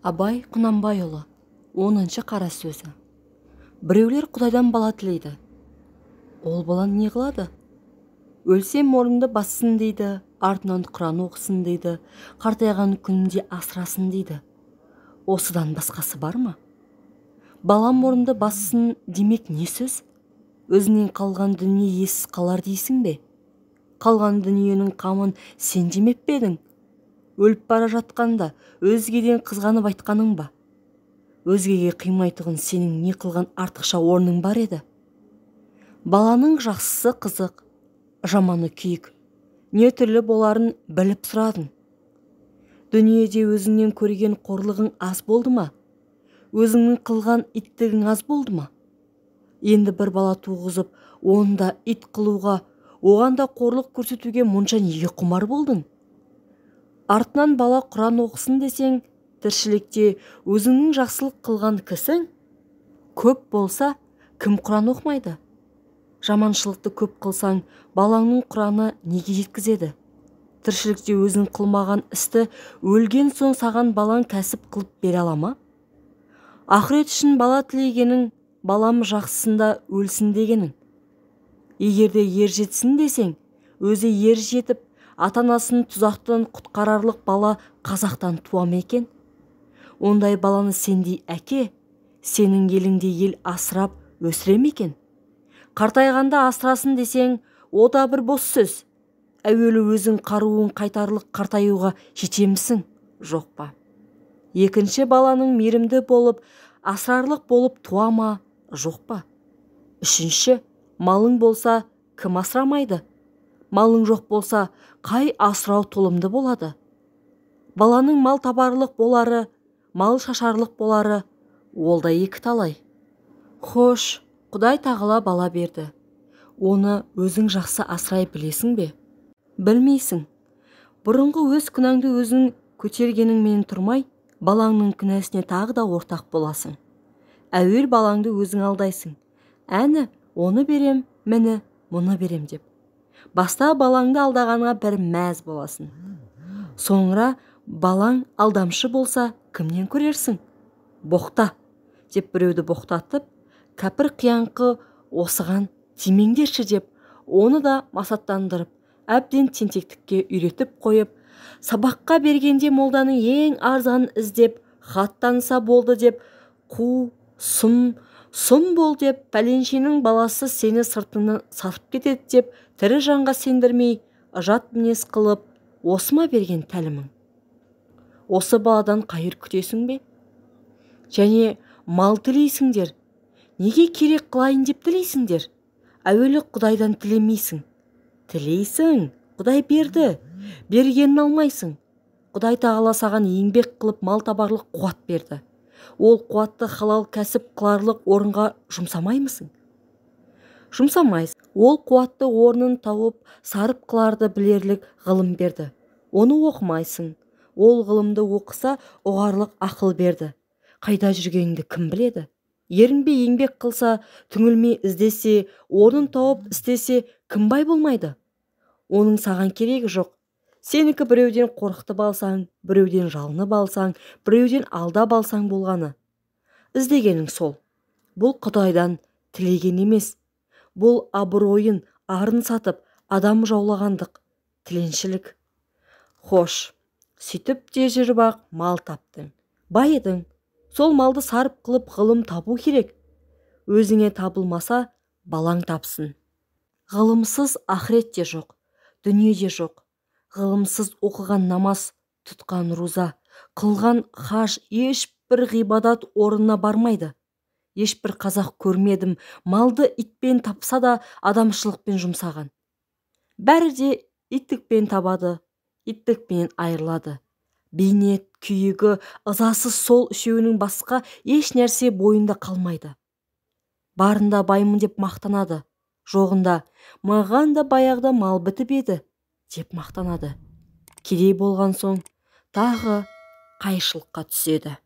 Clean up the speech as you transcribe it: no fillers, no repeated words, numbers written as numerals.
Абай Құнанбайұлы, 10-шы қара сөзі. Біреулер Құдайдан бала тілейді. Ол баланы не қылады? Өлсем орнымды бассын дейді, артынан Құран оқысын дейді, қартайған күнінде асырасын дейді. Осыдан басқасы бар ма? Балам орнымды бассын демек не сөз? Өзінен қалған дүние иесіз қалар дейсің бе? Қалған дүниенің қамын сен жемеп пе едің? Өліп бара жатқанда өзгеден қызғанып айтқаның ба? Өзгеге қимайтұғын сенің не қылған артықша орның бар еді? Баланың жақсысы қызық, жаманы күйік. Не түрлі боларын біліп сұрадың. Дүниеде өзіңнен көрген қорлығың аз болды ма? Өзіңнің қылған иттігің аз болды ма? Енді бір бала туғызып, оны да ит қылуға, оған да қорлық көрсетуге мұнша неге құмар болдың? Артынан бала Құран оқысын десең, тіршілікте өзіңнің жақсылық қылған кісің көп болса, кім Құран оқымайды? Жаманшылықты көп қылсаң, балаңның Құраны неге жеткізеді? Тіршілікте өзің қылмаған істі өлген соң саған балаң кәсіп қылып бере ала ма? Ақырет үшін бала тілегенің, балам жақсысында өлсін дегенің. Егер де ер жетсін десең, өзі ер жетіп, ата-анасын тұзақтан құтқарарлық бала қазақтан туа ма екен? Ондай баланы сендей әке, сенің еліңде ел асырап өсіре ме екен? Қартайғанда асырасын десең, о да бір бос сөз. Әуелі өзің қаруын қайтарлық қартаюға жетемісің, жоқ па? Екінші баланың мейірімді болып, асырарлық болып туа ма, жоқ па? Үшінші, малың болса, кім асырамайды? Малың жоқ болса, қай асырау толымды болады? Баланың мал табарлық болары, мал шашарлық болары, ол да екі талай. Хош, Құдай тағала бала берді. Оны өзің жақсы асырай білесің бе? Білмейсің. Бұрынғы өз күнәңді өзің көтергеніңмен тұрмай, балаңның күнәсіне тағы да ортақ боласың. Әуел балаңды өзің алдайсың. Әні, оны берем, міні, мұны берем деп. Баста балаңды алдағанға бір мәз боласың. Соңыра балаң алдамшы болса, кімнен көрерсің? Боқта деп біреуді боқтатып, кәпір қияңқы осыған тимеңдерші деп, оны да масаттандырып, әбден тентектікке үйретіп қойып, сабаққа бергенде молданың ең арзанын іздеп, хат таныса болды деп, қу, сұм, сұм бол деп, пәленшенің баласы сені сыртыңнан сатып кетеді деп, тірі жанға сендірмей, жат мінез қылып, осы ма берген тәлімің? Осы баладан қайыр күтесің бе? Және мал тілейсіңдер. Неге керек қылайын деп тілейсіңдер? Әуелі Құдайдан тілемейсің. Тілейсің, Құдай берді. Бергенін алмайсың. Құдай тағала саған еңбек қылып мал табарлық қуат берді. Ол қуатты халал кәсіп қыларлық орынға жұмсамаймысың? Жұмсамайсың. Ол қуатты орнын тауып, сарып қыларды білерлік ғылым берді. Оны оқымайсың. Ол ғылымды оқыса, ұғарлық ақыл берді. Қайда жүргеніңді кім біледі? Ерінбей еңбек қылса, түңілмей іздесе, орнын тауып істесе, кім бай болмайды? Оның саған керегі жоқ. Сенікі біреуден қорқытып алсаң, біреуден жалынып алсаң, біреуден алдап алсаң болғаны. Іздегенің сол. Бұл Құдайдан тілеген емес. Бұл абыройын, арын сатып, адам жаулағандық, тіленшілік. Хош, сөйтіп те жүріп-ақ мал таптың. Байыдың. Сол малды сарып қылып ғылым табу керек. Өзіңе табылмаса, балаң тапсын. Ғылымсыз ақырет те жоқ, дүние де жоқ. Ғылымсыз оқыған намаз, тұтқан руза, қылған хаж ешбір ғибадат орнына бармайды. Ешбір қазақ көрмедім, малды итпен тапса да адамшылықпен жұмсаған. Бәрі де иттікпен табады, иттікпен айырылады. Бейнет, күйігі, ызасы сол үшеуінің басқа еш нәрсе бойында қалмайды. Барында баймын деп мақтанады, жоғында маған да баяғыда мал бітіп еді деп мақтанады. Кедей болған соң тағы қайшылыққа түседі.